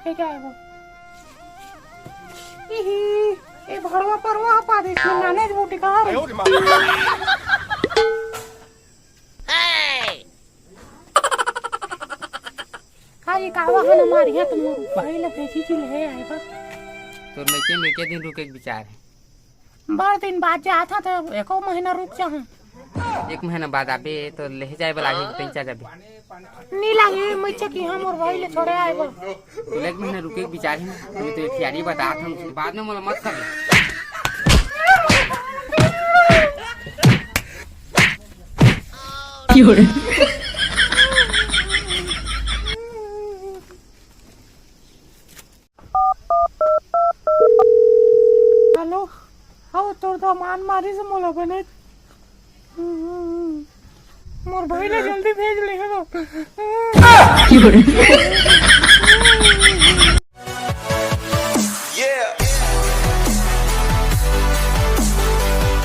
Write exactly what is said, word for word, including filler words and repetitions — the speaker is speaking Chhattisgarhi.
ए, का हे वो? इही, ए भड़वा परवा ह पादिस में नाने बूटी कहाँ रही? का ये कावा हन हमार इहाँ तो मोर भाई ला भेजी जी ले आए बा। तोर मइके में के दिन रुके के विचार हे? बड़ दिन बाद जात हँव, त एको महीना रुक जाहूँ। एक महीना बाद आबे, तो लेहे जाए बर लागही, तैं चल जाबे। नी लागही, मइके कि हमर भाई ले छोड़े आए बा। तो एक महीना रुके के विचार हे ना, मैं तो तैयारी बतात हँव, उसके बाद में मोला मत कर। हेलो, हव तोर दमांद मारिस मोला बने। मोर भाई ला जल्दी भेज ले, हेलो।